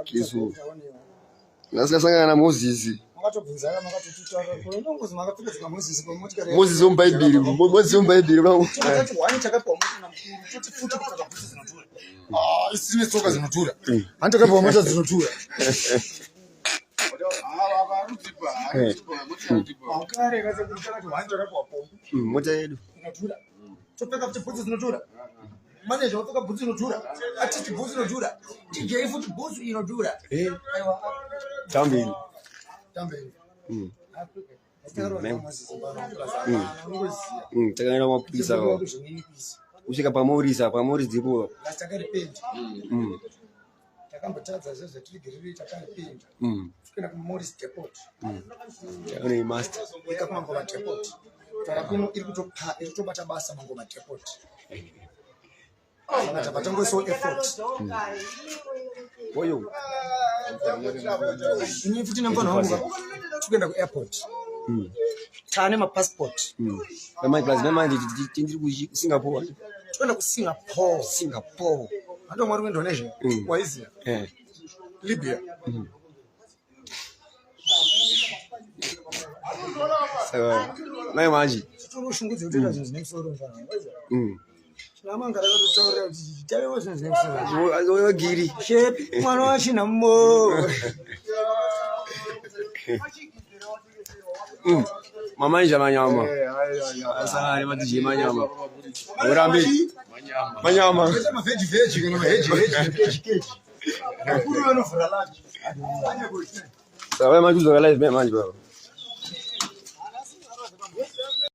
Kisu. Nhasi naMozisi. Mozisi womubhaibheri, Mozisi womubhaibheri. Ah, isine tsoka dzinotura. Hanti takapiwa mota dzinotura. Mota yedu. Topfeka futi bhutsu dzinotura. Manager wapfeka bhutsu inodhura. Artist bhutsu inodhura. DJ futi bhutsu inodhura. Eh. Tambeni. Tambeni. Takaenda mapurisa kusvika pamorisa pamorisa dzipo. Takambotadza zvezvatirigiriri takaripinda. Kuenda kuMorris Depot. Une master. Ika kuMangoma Depot. Tara kuno iri kutopa iri kutobata basa Mangoma Depot. Saka tabva tangoisawo effort. Oyo. Ini futi nemufana wangu tikuenda kuairport. Tane mapassport. Manje plus manje tindiri ku Singapore. Tikuenda kuSingapore. Singapore. Hando mwari kuIndonesia. Waiziya. Eh. Libya. Saka mai manje. Titori shungu dzekutoita zvinhu zvine musoro mufana. Waiziya. Chinamanga rakatotaurira kuti taiwa zvinhu zvine musoro. Oyo giri. Shepi mwana wachinambo. Mamanja manyama. Asangane ma DJ manyama. Urambe. Manyama. Mavheji vheji kana maheji heji keji keji. Vakuru vanovhura lunch. Saka mai manje uzoka live mai manje baba.